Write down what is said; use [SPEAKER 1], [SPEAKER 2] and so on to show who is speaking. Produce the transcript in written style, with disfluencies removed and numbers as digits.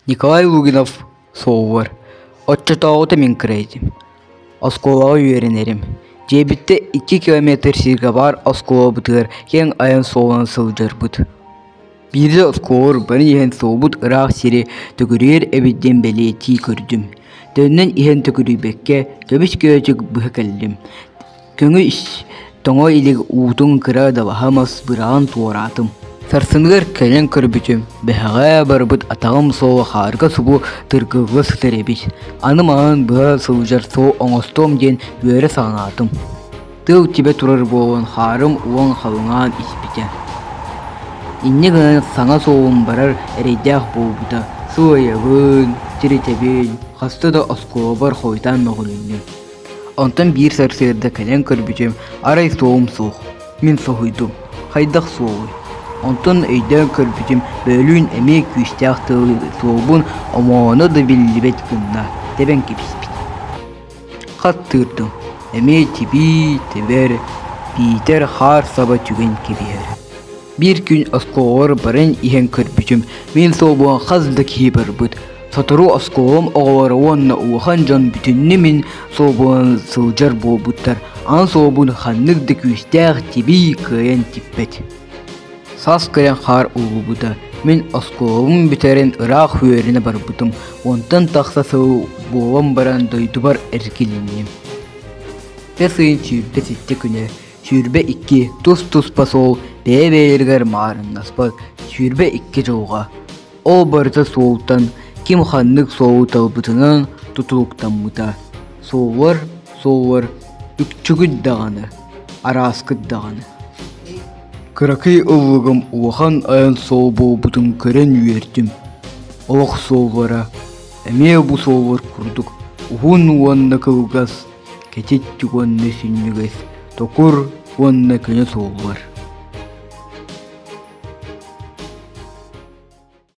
[SPEAKER 1] Николай Лугинов суолугар оччотооҕута мин кыра этим, оскуолаҕа үөрэнэрим. Дьиэбиттэн 2 километр сиргэ баар оскуолабытыгар киэҥ айан суолунан сылдьарбыт. Биирдэ оскуолабар баран иһэн суолбут ыраах сири төгүрүйэр эбит диэн бэлиэтии көрдүм. Төннөн иһэн төгүрүйбэккэ, көбүс-көөчүк быһа кэллим. Көҥү тоҥо илик уутун кыра далаһа мас быраҕан туораатым. Сарсыныгар кэлэн көрбүтүм, бэһэҕэ барбыт атаҕым суола хаарга субу тыргылла сытар эбит. Аны маҥан быһа сылдьар суол оҥостуом диэн үөрэ санаатым. Тыал тибэ турар буолан хаарым уон халыҥаан испитэ. Инньэ гынан саҥа суолум барар эрэйдээх буолбута. Сылайабын, тиритэбин, хаста да оскуолабар хойутаан мөҕүлүннүм. Онтон биир сарсыарда кэлэн көрбүтүм, арай суолум суох. Мин соһуйдум, хайдах суолуй? Онтон өйдөөн көрбүтүм, бөөлүүн эмиэ күүстээх тыалы суолбун омооно да биллибэт гынна, тэбэн кэбиспит. Хат тыырдым, эмиэ тибии тэбэр, биитэр хаар саба түгэн кэбиһэр. Биир күн оскуолабар баран иһэн көрбүтүм, мин суолбунан хас да киһи барбыт. Сотору оскуолам оҕолоро уонна улахан дьон бүтүннүү мин суолбунан сылдьар буолбуттар, аны суолбун ханнык да күүстээх тибии кыайан типпэт. Саас кэлэн хаар ууллубута, мин оскуолабын бүтэрэн ыраах үөрэнэ барбытым, уонтан тахса сыл буолан баран дойдубар эргилинним. Бэс ыйын 27 күнэ 22 тус-туспа суол бэйэ-бэйэлэригэр маарыннаспат 22 дьылҕа. Ол барыта суолтан ким ханнык суолу талбытынан тутулуктаммыта. Суоллар, суоллар үкчүгүт даҕаны, арааскыт даҕаны. Кыракый ыллыгым улахан айан суол буолбутун көрөн үөрдүм. Олох суоллара эмиэ бу суоллар курдук уһун уонна кылгас, кэтит уонна сүнньүгэс, токур уонна көнө суоллар.